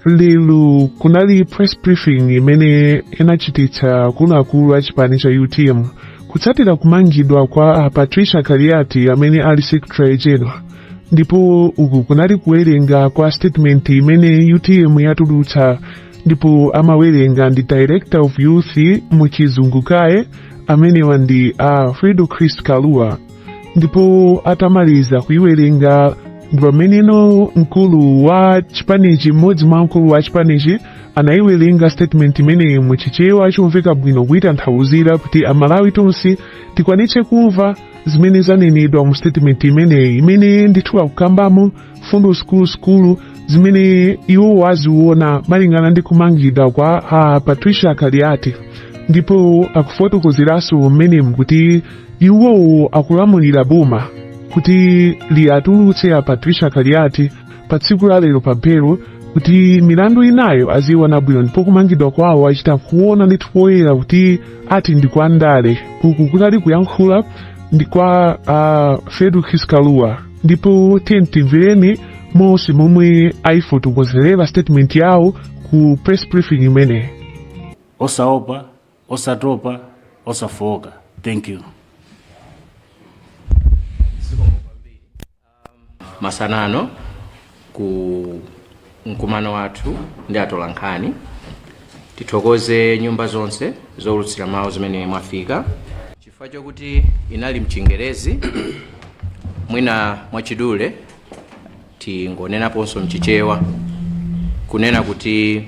Lero kunali press briefing imene inachititsa akuluakulu a chipani cha UTM kutsatira kumangidwa kwa a Patricia Kaliati amene ali Secretary General, ndipo uku kunali kuwerenga kwa statement imene UTM yatulutsa, ndipo amawerenga ndi Director of Youth mu chizungu kaye, amenewa ndi a Fredo Chris Kalua. Ndipo atamaliza kuiwerenga ndi pameneno mkulu wa chipanichi, mmodzi mwa mkulu wa chipanichi, anayiwerenga statement imeneyi mu Chichewa chomveka bwino, kuyitanthauzira kuti Amalawi tonse tikwanitse kumva zimene zanenedwa mu statement imeneyi, imene ndithu akukambamo fundo zikuluzikulu zimene iwo aziona malingana ndi kumangidwa kwa a Patricia Kaliati. Ndipo akufotokozeranso mmenemu kuti iwowo akulamulira boma kuti liatulutse a Patricia Kaliati pa tsiku la lero pa belo, kuti milandu inayo aziona bwino. Ndipo kumangidwa kwawo achita kuona ndithu poyera kuti ati ndi kwa ndale. Uku kunali kuyankhula ndi kwa Fredokiss Kalua. Ndipo tiyeni timvereni monse momwe ayifotokozerera statement yawo ku press briefing imeneyi. Osaopa, osatopa, osafowoka. Thank you. Masanano ku mkumano wathu ndi atolankhani, tithokoze nyumba zonse zowulutsira mawu zimene mwafika. Chifukwa chokuti inali mchingerezi, mwina mwachidule tingonenaponso mchichewa kunena kuti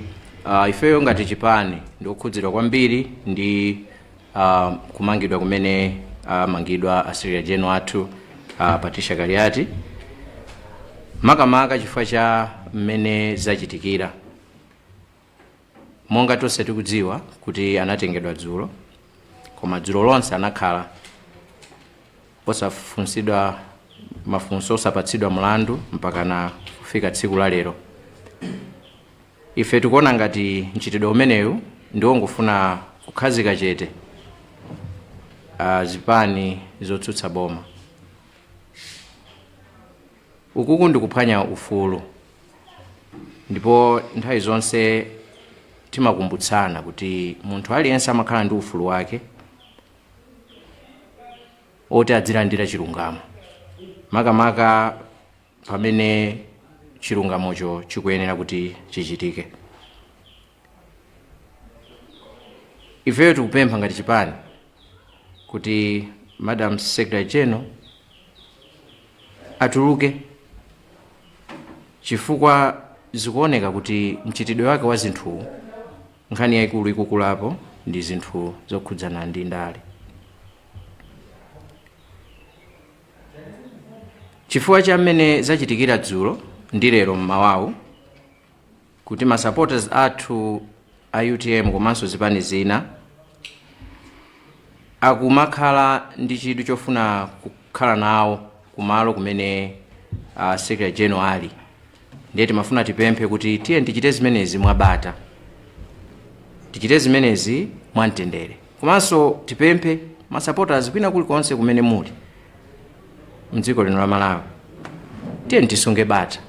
ifeyo ngati chipani ndikukhudzidwa kwambiri ndi kumangidwa kumene amangidwa a Secretary General athu Patricia Kaliati, makamaka chifukwa cha mmene zachitikira. Monga tonse tikudziwa kuti anatengedwa dzulo, koma dzulo lonse anakhala osafunsidwa mafunso, osapatsidwa mlandu mpakana kufika tsiku la lero. Ife tikuona ngati mchitidwe umenewu ndi wongofuna kukhazika chete zipani zotsutsa boma. Ukuku ndikuphwanya ufulu, ndipo nthawi zonse timakumbutsana kuti munthu aliyense amakhala ndi ufulu wake oti adzilandira chilungamo, makamaka pamene chilungamocho chikuyenera kuti chichitike. Ifeyo tikupempha ngati chipani kuti Madam Secretary General atuluke, chifukwa zikuoneka kuti mchitidwe wake wa zinthuwu, nkhani yayikulu ikukulapo ndi zinthu zokhudzana ndi ndale. Chifukwa cha mmene zachitikira dzulo ndi lero mmawawu, kuti ma supporters athu a UTM komanso zipani zina akumakhala ndi chidwi chofuna kukhala nawo kumalo kumene Secretary General ali, ndiye timafuna tipemphe kuti tiye tichite zimenezi mwabata, tichite zimenezi mwamtendere, komanso tipemphe ma supporters kwina kulikonse kumene muli mdziko lino la Malawi, tiye tisunge bata.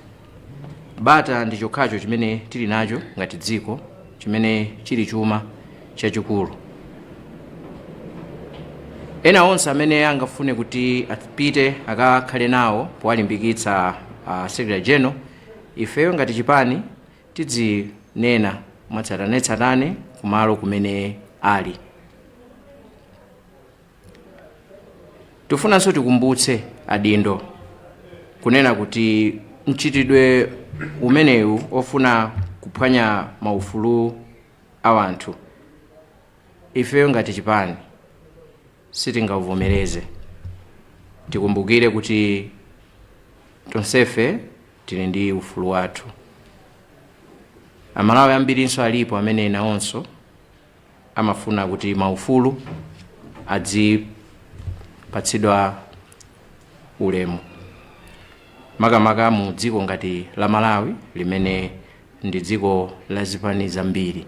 Bata ndi chokhacho chimene tili nacho ngati dziko, chimene chili chuma chachikulu. Ena onse amene angafune kuti apite akakhale nawo powalimbikitsa Secretary General, ifeyo ngati chipani tidzinena mwatsatanetsatane kumalo kumene ali. Tifunanso tikumbutse adindo kunena kuti mchitidwe umenewu ofuna kuphwanya maufulu a wanthu, ifeyo ngati chipani sitingauvomereze. Tikumbukire kuti tonsefe tili ndi ufulu wathu. Amalawi ambirinso alipo amene nawonso amafuna kuti maufulu adzipatsidwa ulemu, makamaka mu dziko ngati la Malawi limene ndi dziko la zipani zambiri.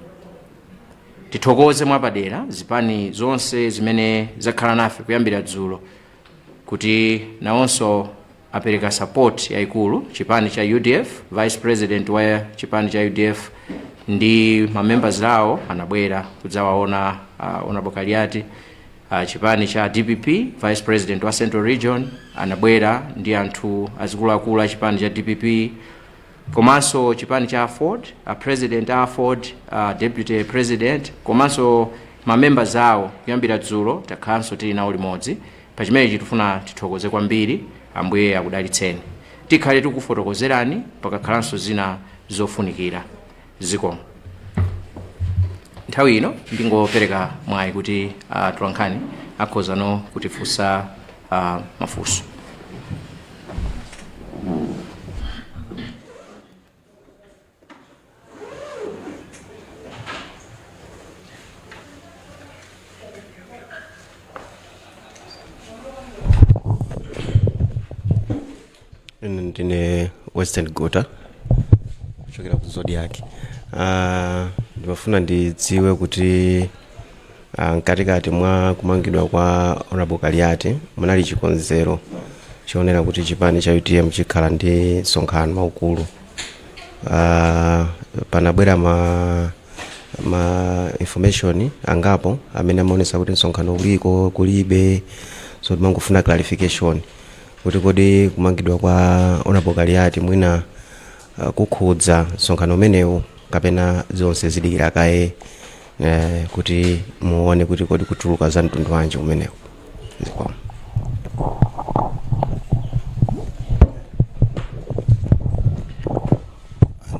Tithokoze mwapadera zipani zonse zimene zakhala nafe kuyambira dzulo kuti nawonso Apereka support yayikulu chipani cha UDF. Vice President wa chipani cha UDF ndi mamembers awo anabwera kudzawaona Honorable Kaliati. Chipani cha DPP, Vice President wa Central Region anabwera ndi anthu azikuluakulu a chipani cha DPP, komanso chipani cha AFORD, President a AFORD, Deputy President komanso mamembers awo. Kuyambira dzulo takhalanso tili nawo limodzi. Pachimenechi tifuna tithokoze kwambiri. Ambuye akudalitseni. Tikhale tikufotokozerani pakakhalanso zina zofunikira. Zikomo. Nthawi ino ndingopereka mwayi kuti atolankhani akhozano kutifunsa mafunso. Ine ndine Western Gota kuchokera ku Zodiak. Ndimafuna ndidziwe kuti mkatikati mwa kumangidwa kwa Honorable Kaliati munali chikonzero chionera kuti chipani cha UTM chikhala ndi msonkhano waukulu. Panabwera ma information angapo amene amaonesa kuti msonkhano uliko, kulibe, so timangofuna clarification kuti kodi kumangidwa kwa Honorable Kaliati mwina kukhudza msonkhano umenewu kapena zonse zidikira kaye kuti muone kuti kodi kutuluka za mtundu wanji umenewu? Zikomo.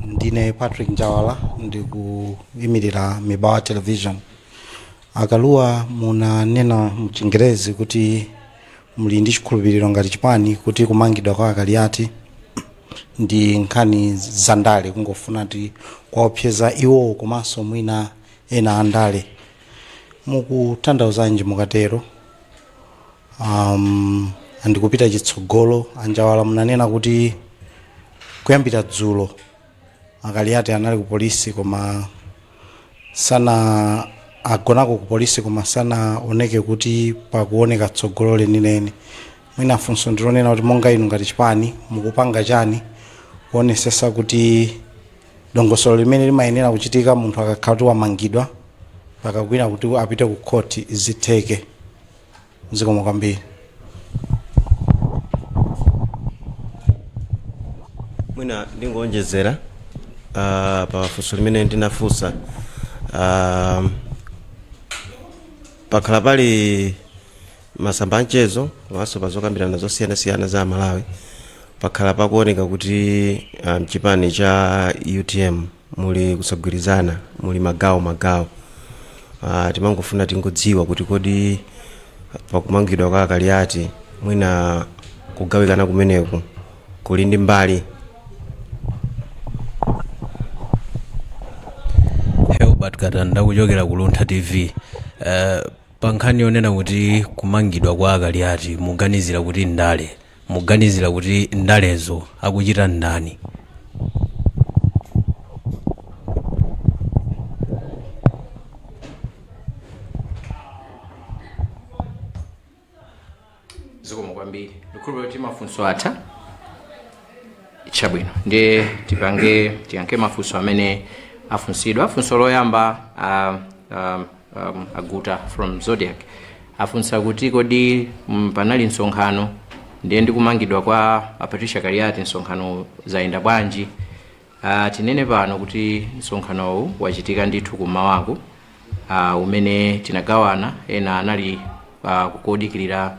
Ndine Patrick Njawala, ndikuyimirira Mibawa Television. Akaluwa, munanena mchingerezi kuti muli ndi chikhulupiriro ngati chipani kuti kumangidwa kwa Akaliati ndi nkhani zandale, kungofuna ti kwaopseza iwowo komanso mwina ena andale. Mukutanthauzanji mukatero? Andikupita chitsogolo, Anjawala, munanena kuti kuyambira dzulo Akaliati anali ku polisi koma sana agonako ku polisi, koma sanaoneke kuti pakuoneka tsogolo lenileni. Mwina funso ndilonena kuti monga inu ngati chipani mukupanga chani kuonesesa kuti dongosolo limene limayenera kuchitika munthu akakhala kuti wamangidwa pakakwina kuti apite ku khoti zitheke? Zikomo kwambiri. Mwina ndingonjezera pa funso limene ndinafunsa. Pakhala pali masamba amchezo komanso pa zokambirana zosiyanasiyana za Malawi, pakhala pakuoneka kuti mchipani cha UTM muli kusagwirizana, muli magawo magawo. Timangofuna tingodziwa kuti kodi pakumangidwa kwa Akaliati mwina kugawikana kumeneku kuli ndi mbali? Helbert Katanda kuchokera ku Luntha TV. Pa nkhani yonena kuti kumangidwa kwa Akaliati muganizira kuti ndale, muganizira kuti ndalezo akuchita ndani? Zikomo kwambiri. Ndikhulupirira kuti mafunso atha. Chabwino, ndiye tipange tiyankhe mafunso amene afunsidwa. Funso loyamba, Aguta from Zodiak afunsa kuti kodi panali msonkhano, ndiye ndikumangidwa kwa a Patricia Kaliati msonkhano zayenda bwanji? Tinene pano kuti msonkhanowu wachitika ndithu kummawaku, umene tinagawana. Ena anali kodikirira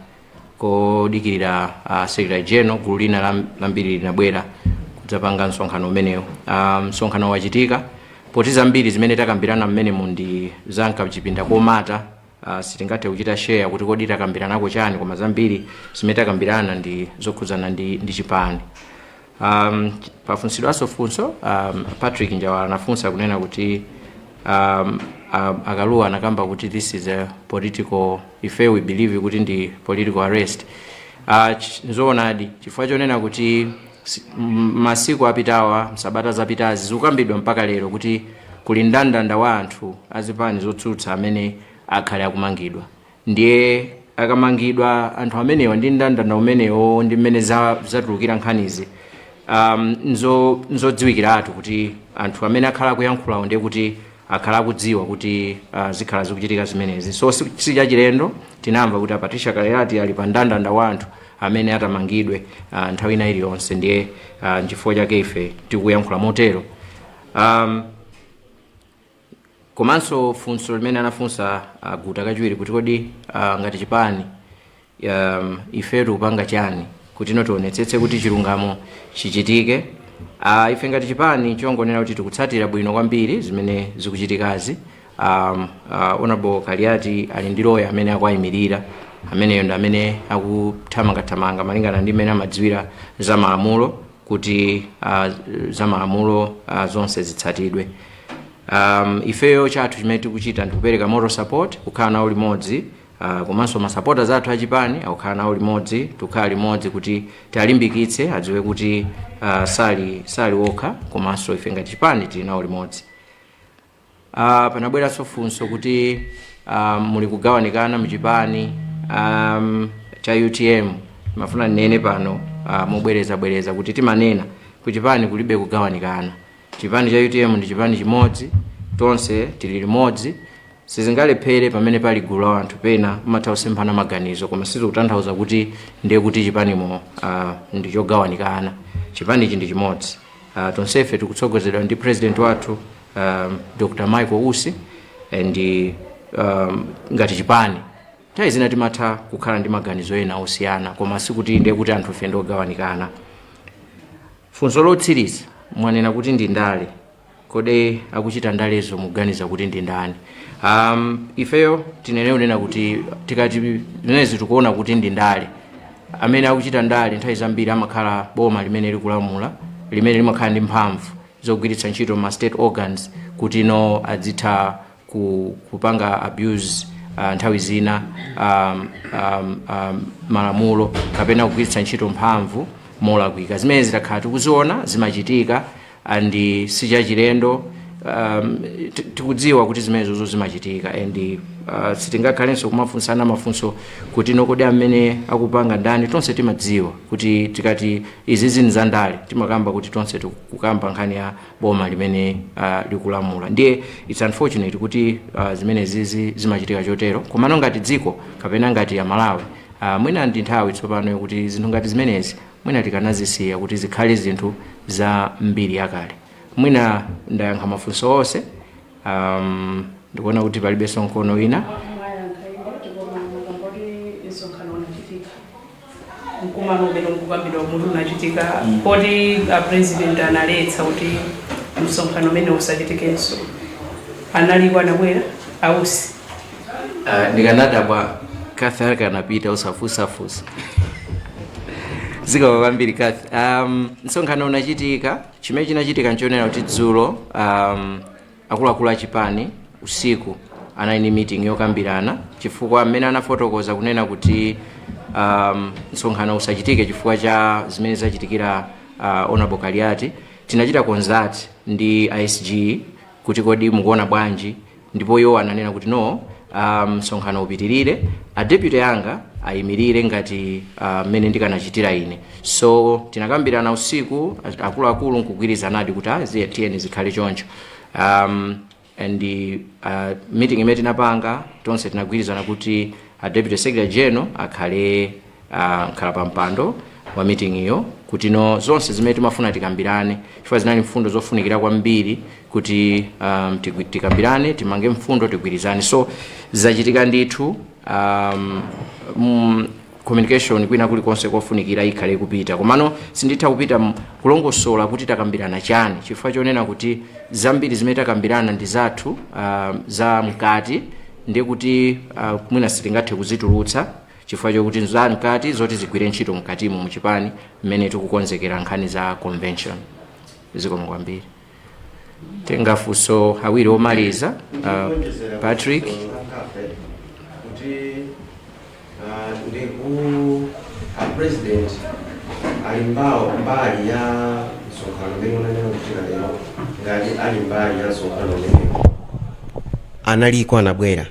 Secretary General, gulu lina lambiri linabwera kudzapanga msonkhano umenewu. Msonkhano wachitika poti zambiri zimene takambirana mmenemu ndi zamkachipinda komata. Sitingathe kuchita share kuti kodi takambiranako chani, koma zambiri zimene takambirana ndi zokhudzana ndi chipani. Pafunsidwanso funso, Patrick Njawala anafunsa kunena kuti Akaluwa anakamba kuti this is a political, ife we believe kuti ndi political arrest. Nzoonadi, chifukwa chonena kuti masiku apitawa, msabata zapitazi, zikukambidwa mpaka lero kuti kuli mndandanda wa anthu azipani zotsutsa amene akhale akumangidwa. Ndiye Akamangidwa anthu amenewa ndi ndandanda umenewo ndi mmene zatulukira nkhanizi, nzodziwikiratu kuti anthu amene akhala akuyankhulawo ndiye kuti akhala akudziwa kuti zikhala zikuchitika zimenezi. So si chachilendo tinamva kuti a Patricia Kaliati ali pa ndandanda wa anthu amene atamangidwe nthawi ina iliyonse. Ndiye nchifukwa chake ife tikuyankhula motero. Komanso funso limene anafunsa Guta kachiwiri kuti kodi ngati chipani ife tikupanga chani kuti ino tionetsetse kuti chilungamo chichitike? Ife ngati chipani chongonera kuti tikutsatira bwino kwambiri zimene zikuchitikazi. Honorable Kaliati ali ndi loya amene akuayimirira, ameneyo ndi amene akuthamangathamanga malingana ndi mmene amadziwira za malamulo kuti za malamulo zonse zitsatidwe. Ifeyo chathu chimene tikuchita ndikupereka moral support, kukhala nawo limodzi, komanso masupporters athu achipani akukhala nawo limodzi. Tikukhala limodzi kuti tialimbikitse, adziwe kuti sali wokha, komanso ife ngati chipani tili nawo limodzi. Panabweranso funso kuti muli kugawanikana muchipani cha UTM. Mafuna nene pano mobwerezabwereza kuti timanena kuchipani kulibe kugawanikana. Chipani cha UTM ndi chipani chimodzi, tonse tili limodzi. Sizingalephere pamene pali gulu la anthu pena umatha kusemphana maganizo, koma sizikutanthauza kuti ndiye kuti chipanimo ndi chogawanikana. Chipanichi ndi chimodzi. Tonsefe tikutsogozedwa ndi president wathu, Dr Michael Usi, and ngati chipani nthawi zina timatha kukhala ndi maganizo ena osiyana, koma sikuti ndiye kuti anthu ife ndiogawanikana. Funso lotsiriza mwanena kuti ndi ndale, kodi akuchita ndalezo muganiza kuti ndi ndani? Ifeyo tinene kunena kuti tikati zimenezi tikuona kuti ndi ndale, amene akuchita ndale nthawi zambiri amakhala boma limene likulamula, limene limakhala ndi mphamvu zogwiritsa ntchito ma state organs kuti no adzitha kupanga abuse nthawi zina malamulo kapena kugwiritsa ntchito mphamvu molakwika. Zimene zitakhala tikuziona zimachitika and sichachilendo. Tikudziwa kuti zimenezozo zimachitika and sitingakhalenso kumafunsana mafunso kuti nokodi amene akupanga ndani. Tonse timadziwa kuti tikati izi zini za ndale, timakamba kuti tonse tikukamba nkhani ya boma limene likulamula. Ndiye it's unfortunate kuti zimene zizi zimachitika chotero, komano ngati dziko kapena ngati Amalawi, mwina ndi nthawi tsopano yokuti zinthu ngati zimenezi mwina tikanazisiya kuti zikhale zinthu za mbiri yakale. Mwina ndayankha mafunso onse. Ndikuona kuti palibenso mkono wina. Mwayankha inde, koma makamboti msonkhano unachitika, mkumano umene ukukambidwa muti unachitika, poti a president analetsa kuti msonkhano umene usachitikenso, analiko anabwera ausi? Ndikanadabwa Kathy akanapita usafusafusa. Zikomo kwambiri, Kathy. Msonkhano unachitika. Chimene chinachitika nchonena kuti dzulo akuluakulu achipani usiku anali ndi meeting yokambirana, chifukwa mmene anafotokoza kunena kuti msonkhano usachitike chifukwa cha zimene zachitikira Honorable Kaliati, tinachita consult ndi ISG kuti kodi mukuona bwanji, ndipo iwo ananena kuti no, msonkhano upitirire, a deputy anga ayimirire ngati mmene ndikanachitira ine. So tinakambirana usiku akuluakulu nkugwirizanadi kuti tiyeni zikhale choncho. And meeting imene tinapanga tonse tinagwirizana kuti a deputy secretary general akhale nkhala pa mpando wa meeting iyo, kuti no zonse zimene timafuna tikambirane, chifukwa zinali mfundo zofunikira kwambiri kuti tikambirane, timange mfundo, tigwirizane. So zachitika ndithu. Communication kwina kulikonse kofunikira ikhale kupita, komano sinditha kupita kulongosola kuti takambirana chani, chifukwa chonena kuti zambiri zimene takambirana ndi zathu za mkati, ndiye kuti mwina sitingathe kuzitulutsa chifukwa chokuti za mkati zoti zigwire ntchito mkatimo muchipani mmene tikukonzekera nkhani za convention. Zikomo kwambiri. Tenga funso awiri omaliza. Patrick. Kuti ndiku a president ali mbawo mbali ya msonkhano umene unanena kuchitika lero, ngati ali mbali ya msonkhano umenewo, analiko, anabwera?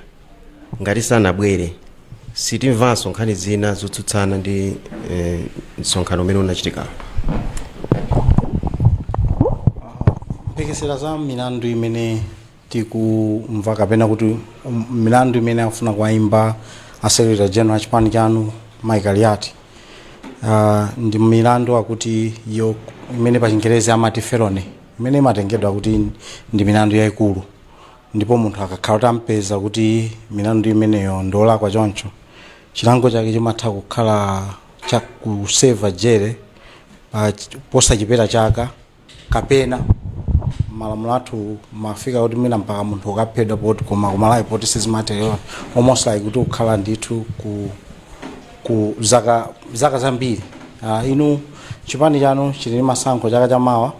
Ngati sanabwere, Sitimvanso nkhani zina zotsutsana ndi msonkhano umene unachitika? Mphekesera za milandu imene tikumva, kapena kuti milandu imene afuna kuwayimba a secretary general chipani chanu Mai Kaliati, ndi milandu akuti yo imene pa Chingerezi amati felony, imene imatengedwa kuti ndi milandu yayikulu, ndipo munthu akakhala kuti ampeza kuti milandu imeneyo ndiolakwa choncho, chilango chake chimatha kukhala chakuseva jere pa posachepera chaka, kapena malamulo athu mafika kuti mwina mpaka munthu ukaphedwa poti, koma kumalawi poti sizimaterewa, almost like kuti kukhala ndithu ku zaka zambiri. Inu chipani chanu chili ndi masankho chaka chamawa,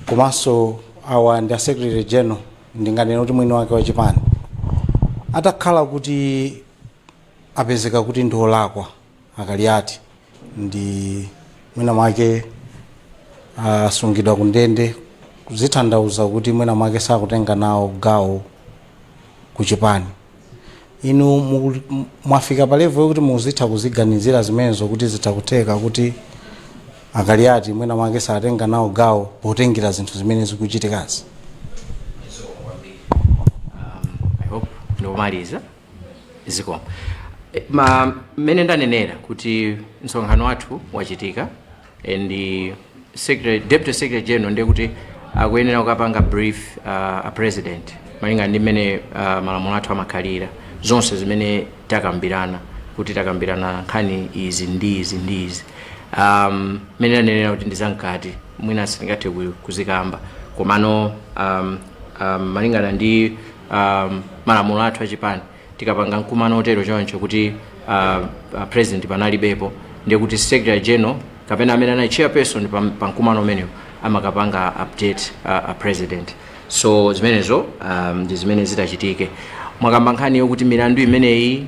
komanso awa ndi a secretary general, ndinganene kuti mwini wake wa chipani. Atakhala kuti apezeka kuti ndi olakwa aKaliati, ndi mwina mwake asungidwa ku ndende, kuzitanthauza kuti mwina mwake sakutenga nawo gawo ku chipani. Inu mwafika pa level yokuti muzitha kuziganizira zimenezo, kuti zitha kutheka kuti aKaliati mwina mwake satenga nawo gawo potengera zinthu zimene zikuchitikazi? I hope ndikumaliza. Zikomo. Ma mmene ndanenera kuti msonkhano wathu wachitika and the deputy secretary general ndiye kuti akuyenera kukapanga brief a president malinga ndi mmene malamulo athu amakhalira, zonse zimene takambirana, kuti takambirana nkhani izi ndi izi ndi izi. Mmene ndanenera kuti ndizamkati, mwina sindingathe kuzikamba, komano malingana ndi malamulo athu achipani, tikapanga mkumano otero choncho kuti president panalibepo, ndiye kuti secretary general kapena amene anali chairperson pa mkumano umenewo amakapanga update president. So zimenezo ndi zimene zitachitike. Mwakamba nkhani yokuti milandu imeneyi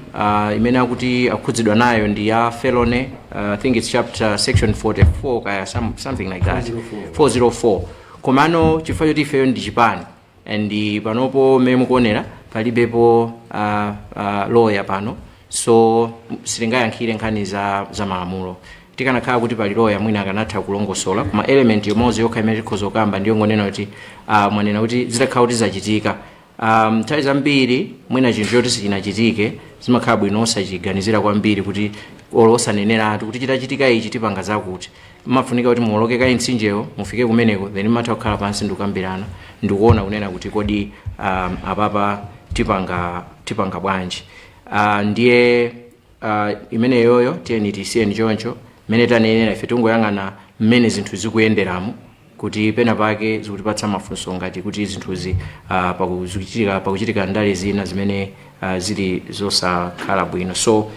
imene akuti akhudzidwa nayo ndi ya felony, I think it's chapter section 44 kaya something like that, 404. Komano chifukwa choti ifeyo ndi chipani and panopo mmene mukuonera palibepo lawyer pano, so sitingayankhire nkhani za malamulo. Tikanakhala kuti pali lawyer, mwina akanatha kulongosola, koma element imodzi yokha imene tikhoza kukamba ndiyo ngonena kuti mwanena kuti zitakhala kuti zachitika, nthawi zambiri mwina chinthu choti sichinachitike zimakhala bwino osachiganizira kwambiri, kuti olo osaneneratu kuti chitachitika ichi tipanga zakuti. Mafunika kuti muwoloke kayi mtsinjewo, mufike kumeneko, then matha kukhala pansi ndikukambirana ndikuona kunena kuti kodi apapa tipanga bwanji. Ndiye imeneyoyo tiyeni tisiyeni choncho. Mmene tanenera, ife tingoyang'ana mmene zinthu zikuyenderamo, kuti pena pake zikutipatsa mafunso ngati kuti zinthuzi pakuchitika ndale zina zimene zili zosakhala bwino. So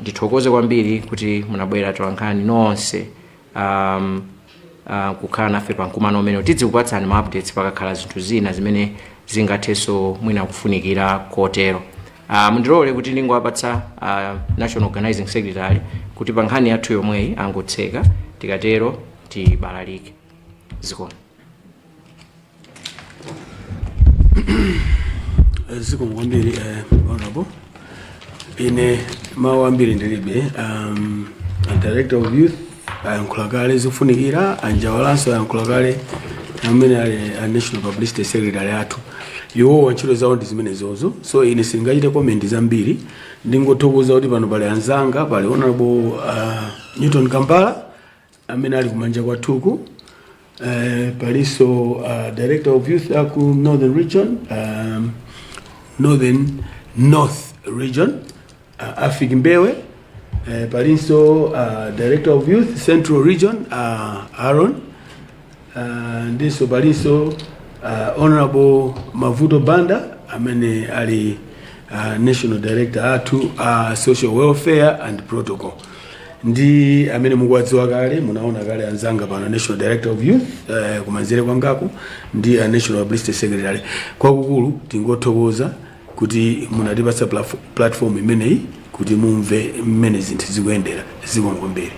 ndithokoze kwambiri kuti munabwera tolankhani nonse kukhala nafe pa mkumano umene. Tidzikupatsani ma updates pakakhala zinthu zina zimene zingathenso mwina kufunikira kotero. Mundilole kuti ndingowapatsa national organizing secretary kuti pa nkhani yathu yomweyi angotseka, tikatero tibalalike. Zikomo. Zikomo kwambiri, honorable. Ine mawu ambiri ndilibe. A director of youth ayankhula kale zofunikira, anjawalanso ayankhula kale, amene ali a national publicity secretary athu. Iwowa ntchito zawo ndi zimenezozo, so ine sindingachite comment zambiri. Ndingothokoza kuti pano pali anzanga, pali honorable Newton Kambala amene ali kumanja kwathuku, palinso director of youth aku northern region, northern north region, Afik Mbewe, palinso director of youth central region, Aaron, ndinso palinso honorable Mavuto Banda amene ali national director athu a social welfare and protocol, ndi amene mukuwadziwa kale, munaona kale anzanga pano, national director of youth kumanzere kwangaku ndi a national publicity secretary. Kwakukulu tingothokoza kuti munatipatsa platform imeneyi kuti mumve mmene zinthu zikuyendera. Zikomo kwambiri.